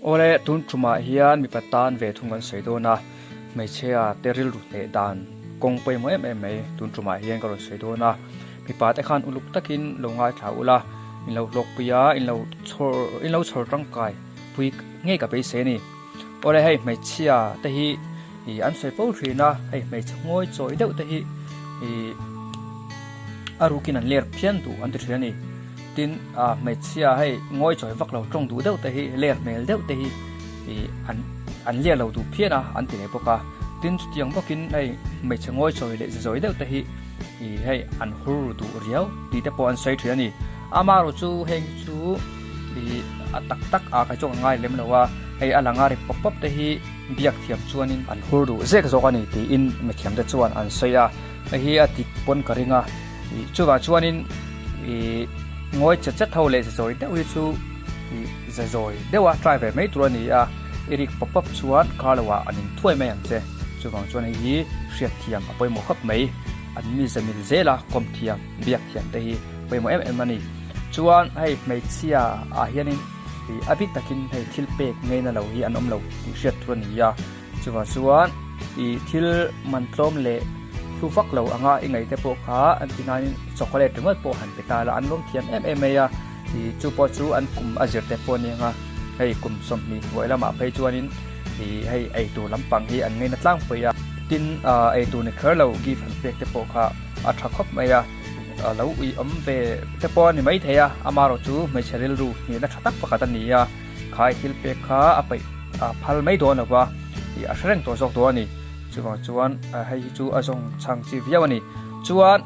Awle, tun tumah hian mipa tan ve thung kan sawi dawn a, hmeichhia te rilru hneh dan kawng pawimawh em em mai tun tumah hian ka rawn sawi dawn a, mipa te khan uluk takin lo ngaithla ula, in lo hlawkpui a, in lo chhawr in lo chhawr tangkai pui ngei ka beisei a ni. Awle hei hmeichhia te hi ih an sawi fo thin a, hei hmeichhe ngawi chawi deuh te hi ih a rukin an ler phian duh an ti thin a ni. Tin ah hmeichhia hei ngawi chawi vak lo tawng duh deuh te hi ler hmel deuh te hi ih an an ler lo duh phian a an ti leh bawk a. Tin chutiang bawkin hei hmeichhe ngawi chawi leh zawi deuh te hi ih hei an hur ru duh riau tih te pawh an sawi thin a ni. Amaherawh chu heng hi chu ih a tak tak ah kei chuan ka ngai lem lo a, hei a lang a ri pawp pawp te hi biak thiam chuanin an hur duh zek zawk a ni tiin mithiam te chuan an sawi a, hei hi a dik pawn ka ring a, ih chuvang chuanin ih ngawi chet chet ho leh zazawi deuh hi chu ih zazawi deuh a try ve mai tur a ni a, i rik pawp pawp chuan kar lo ah an in thuai mai ang che, chuvang chuan hei hi hriat thiam a pawimawh khawp mai, an mi zamil zel a kawm thiam biak thiam te hi. Pawimawh em em a ni. Chuan hei hmeichhia ah hianin ih a bik takin hei thil pek ngeina lo hi an awm lo tih hriat tur a ni a. Chuvang chuan ih thil man tlawm leh hlu vak lo anga i ngaih te pawh kha an ti nain chocolate ringawt pawh han pe ta la an lawm thiam em em mai a. Ih chu pawh chu an kum a zir te pawh a ni ang a. Hei kum 20 hnuai lamah phei chuanin ih hei eitur lampang hi an ngaina tlangpui a. Tin ah eitur ni kher lo gift han pek te pawh kha a tha khawp mai a. A lo ui awm ve te pawh a ni maithei a, amaherawh chu hmeichhe rilru hnihna tha tak pakhat a ni a, khai thil pek kha a peih a phal mai dawn lo va, ih a hre reng tawh zawk dawn a ni. Chuvang chuan hei hi chu a zawng chhang chi viau a ni. Chuan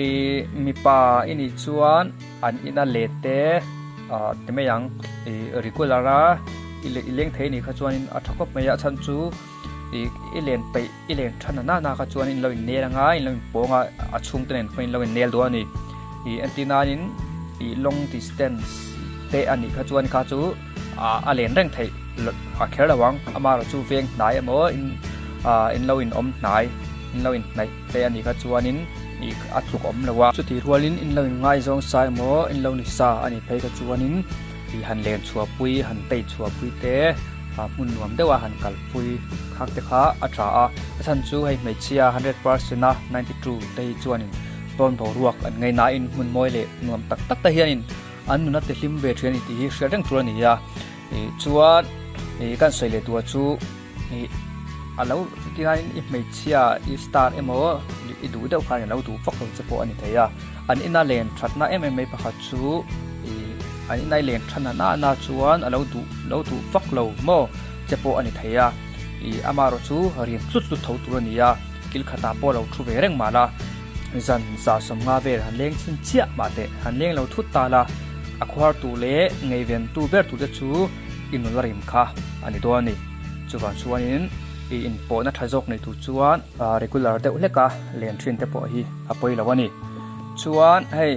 ih mipa i nih chuan an ina let te ah ti mai ang ih regular a i leng thei a nih kha chuanin a tha khawp mai a, a chhan chu ih i len peih. I len than a nana kha chuan in lo in nel anga in lo in pawng a a chhungte nen khaw in lo in nel dawn a ni. Ih entir nanin ih long distance te a nih kha chuan kha chu a len reng theih a kher lo ang. Amaherawh chu veng hnai emaw in ah in lo in awm hnai in lo in hnaih te a nih kha chuanin ih a tluk awm lo a. Chutih rualin in lo in ngaizawng sa emaw in lo ni sa a nih phei kha chuanin ih han len chhuahpui han tei chhuahpui te. Hmun nuam deuha han kalpui khak te kha a tha a, a chhan chu hei hmeichhia 100% a 92 te hi chuanin tawn boruak an ngei nain hmun mawi leh nuam tak tak te hianin an nuna ti hlim ve thin a ni tih hi hriat reng tur a ni a, ih chuan ih kan sawi leh tua chu ih a lo tihianin i hmeichhia i star emaw i duh deuh khan a lo duh vak lo che pawh a ni thei a, an ina len thatna em em mai pakhat chu ih an ina len tha na na chuan a lo duh lo duh vak lo maw che pawh a ni thei a ih amaherawh chu rian tlut tlut tho tur a ni a kil khatah pawh a lo thu ve reng mah la zan za 50 vel han leng chhin chiah mah teh han leng lo thut ta la a khuar tu leh ngeiven tu ber tu te chu i nula rim kha a ni dawn a ni chuvang chuanin ih inpawhna tha zawk nei tur chuan regular deuh hlek a len thin te pawh hi a pawi lo a ni chuan hei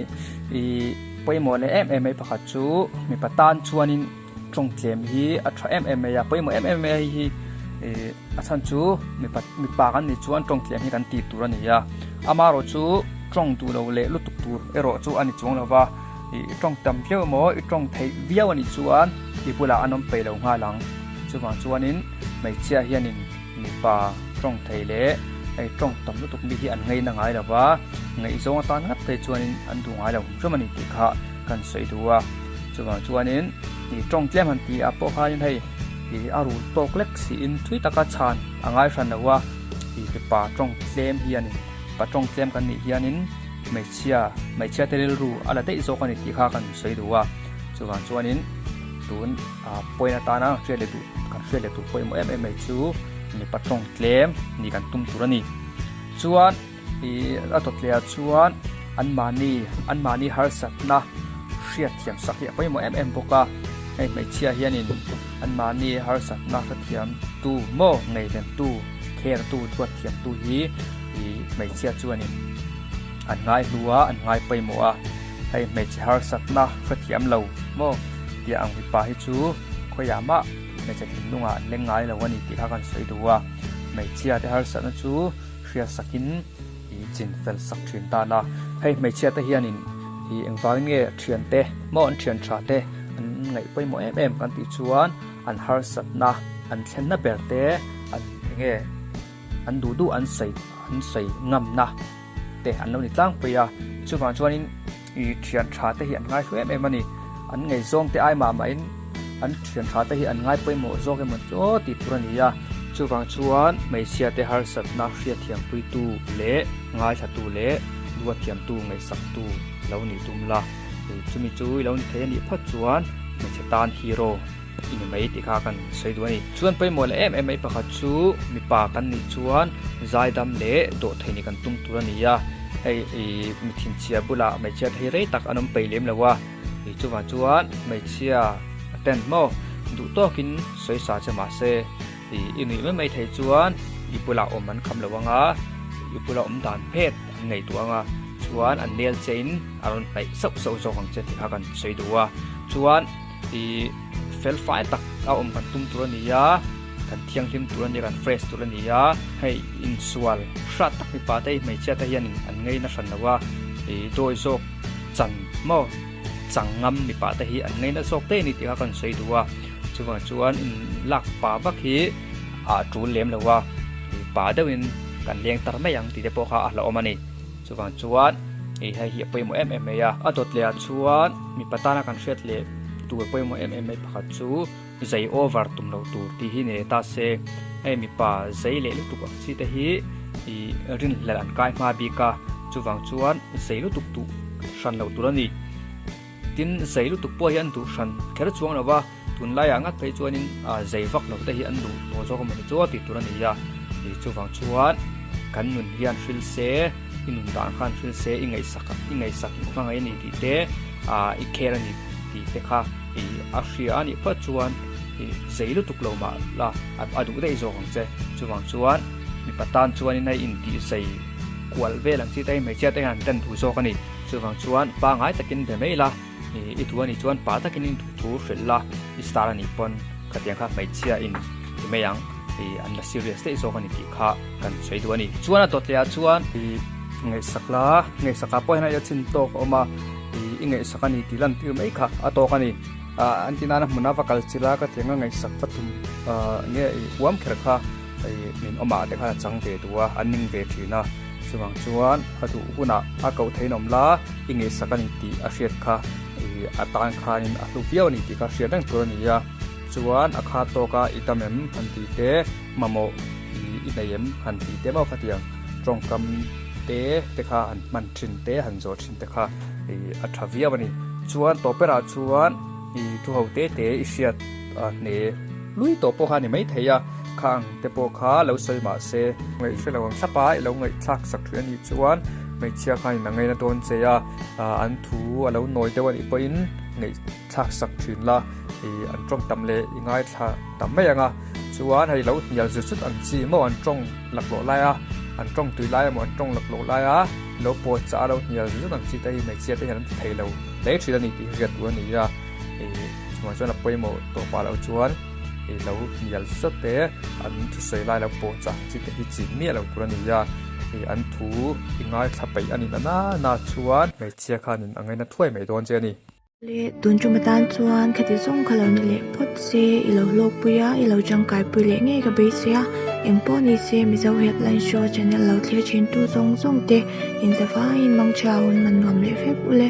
ih. Pawimawh leh em em mai pakhat chu mipa tan chuanin tawng tlem hi a tha em em mai a, pawimawh em em mai hei hi ih a chhan chu mipa mipa kan nih chuan tawng tlem hi kan tih tur a ni a, amaherawh chu tawng duh lo leh lutuk tur erawh chu a ni chuang lo va, ih tawng tam viau emaw i tawng theih viau a nih chuan i bulah an awm peih lo nghal ang, chuvang chuanin hmeichhia hianin. Mipa tawng thei leh hei tawng tam lutuk mi hi an ngaina ngai lo va, ngaihzawng atan ngat phei chuanin an duh ngai lo hrim hrim a ni tih kha kan sawi duh a. Chuvang chuanin ih tawng tlem han ti ah pawh khanin hei ih a rul tawk lek siin thui taka chhan a ngai hran lo a, ih mipa tawng tlem hianin pa tawng tlem kan nih hianin hmeichhia hmeichhia te rilru a la daih zawk a ni tih kha kan sawi duh a. Chuvang chuanin tun ah point atana hriat leh duh kan hriat leh tur pawimawh em em mai chu mipa tawng tlem nih kan tum tur a ni. Chuan ih a tawtleh ah chuan an mahni an mahni harsatna hriat thiam sak hi a pawimawh em em bawk a, hei hmeichhia hianin an mahni harsatna hrethiam tu maw ngeiven tu kher tu duat thiam tu hi ih hmeichhia chuanin an ngai hlu a an ngai pawimawh a, hei hmeichhe harsatna hrethiam lo maw tih ang mipa hi chu khawiah mah hmeichhe thinlungah an leng ngai lo a ni tih kha kan sawi duh a, hmeichhia te harsatna chu hriat sakin ih chin fel sak thin tan a, hei hmeichhia te hianin ih engvangin nge thiante maw an thian tha te an ngaih pawimawh em em kan tih chuan. an harsatna an thlenna ber te an enge an duh duh an sawi an sawi ngamna te an lo ni tlangpui a, chuvang chuanin ih thian tha te hi an ngai hlu em em a ni, an ngaihzawng te ai mah mahin an thian tha te hi an ngai pawimawh zawk emaw chu aw tih tur a ni a, chuvang chuan hmeichhia te harsatna hriatthiampuitu leh ngaithlatu leh duathiamtu ngaihsaktu lo nih tum la, chumi chu i lo ni thei a nih phawt chuan hmeichhe tan hero. I ni mai tih kha kan sawi duh a ni. Chuan pawimawh leh em em mai pakhat chu mipa kan nih chuan zaidam leh dawhthei nih kan tum tur a ni a, hei ih mi thinchhia bulah hmeichhia thei rei tak an awm peih lem lo a, ih chuvang chuan hmeichhia a tent maw duh tawkin sawi sa che mahse ih i nuih mai mai thei chuan i bulah awm an kham lo ang a, i bula awm dan phet an ngaihtuah ang a, chuan an nel chein a rawn hnaih sauh sauh zawk ang che tih kha kan sawi duh a, chuan. I fel fai tak a awm kan tum tur a ni a, kan thianghlim tur a ni a, kan fresh tur a ni a, hei insual hrat tak mipa te hi hmeichhia te hianin an ngei na hran lo a, i dawi zawk chan maw chang ngam mipa te hi an ngei na zawk te a ni tih kha kan sawi duh a, chuvang chuan in lak pa vak hi a tul lem lo a, i pa deuhin kan leng tar mai ang tih te pawh kha a hlauhawm a ni. Chuvang chuan ei hei hi a pawimawh em em mai a, a dawt leh ah chuan mipa tana kan hriat leh tur pawimawh em em mai pakhat chu zai over tum loh tur tih hi ni ta se, hei mipa zai leh lutuk ang chi te hi ih rinhlelh an kai hma bik a, chuvang chuan zai lutuk duh hran loh tur a ni. Tin, zai lutuk pawh hi an duh hran kher chuang lo va, tunlaiah ngat phei chuanin zai vak lo te hi an duh tawh zawk emaw ni chu tih tur a ni a, ih chuvang chuan kan nun hian hril se, i nun dan khan hril se, i ngaihsak i ngaihsak i hmangaih a ni tih te, ah i care a ni tih te kha ih a hria a nih phawt chuan ih zai lutuk lo mah la a duh daih zawk ang che. Chuvang chuan mipa tan chuanin hei intih zai kual vel ang chi te hi hmeichhia te hian an den duh zawk a ni. Chuvang chuan pangai takin be mai la, i thu anih chuan pa takin in thu hrilh la, i star anih pawn khatiang kha hmeichhia in ti mai ang, i an la serious daih zawk ani tih kha kan sawi duh a ni. Chuan a dawt leh ah chuan i ngaihsak la, ngaihsak ah pawh hian a chin tawk a awm a, i ngaihsak ani tih lan tir mai kha a tawk a ni. An ti nana hmun a va kal chilh a ka tiang a ngaihsak va tum nge i huam kher kha i min awm ah te khan a chang ve duh a, a ning ve thin a. Chuvang chuan a duh hunah a koh thein awm la, i ngaihsak a ni tih a hriat kha ih a tan khanin a hlu viau a ni tih kha hriat reng tur a ni a. Chuan a kha tawka i dam em han tih te, mamawh ih i nei em han tih te maw khatiang tawngkam te te kha han hman thin te han zawh thin te kha ih a tha viau a ni. Chuan tawp berah chuan ih thu ho te te i hriat a hne lui tawh pawh kha a ni maithei a. Kha ang te pawh kha lo sawi mah se. Ngaih hre lo ang thlap a, i lo ngaihthlak sak thin a nih chuan hmeichhia khan in a ngaina dawn che a, an thu a lo nawi deuh a nih pawhin ngaihthlak sak thin la, ih an tawng tam leh i ngaithla tam mai ang a, chuan hei lo hnial zut zut ang chi maw an tawng laklawh lai a, an tawng tui lai emaw an tawng laklawh lai a, lo pawt chah a lo hnial zut zut ang chi te hi hmeichhia te hian an ti thei lo hle thin a ni tih hi hriat tur a ni a, ih chuvang chuan a pawimawh tawh pah loh chuan. Ei lo hnial zat te an thusawi lai lo pawh chah chi te hi chin miah lo tur a ni a, hei an thu i ngaithla peih a ni na na chuan hmeichhia khanin a ngaina thuai mai dawn che a ni. Le tun tum atan chuan khati zawng kha lo ni leh phawt se, i lo hlawkpui a, i lo tangkaipui leh ngei ka beisei a, engpawh ni se Mizo Headline Show channel lo thlir thin tu zawng zawng te inzavaiin mangchhia hun man nuam leh vek ule.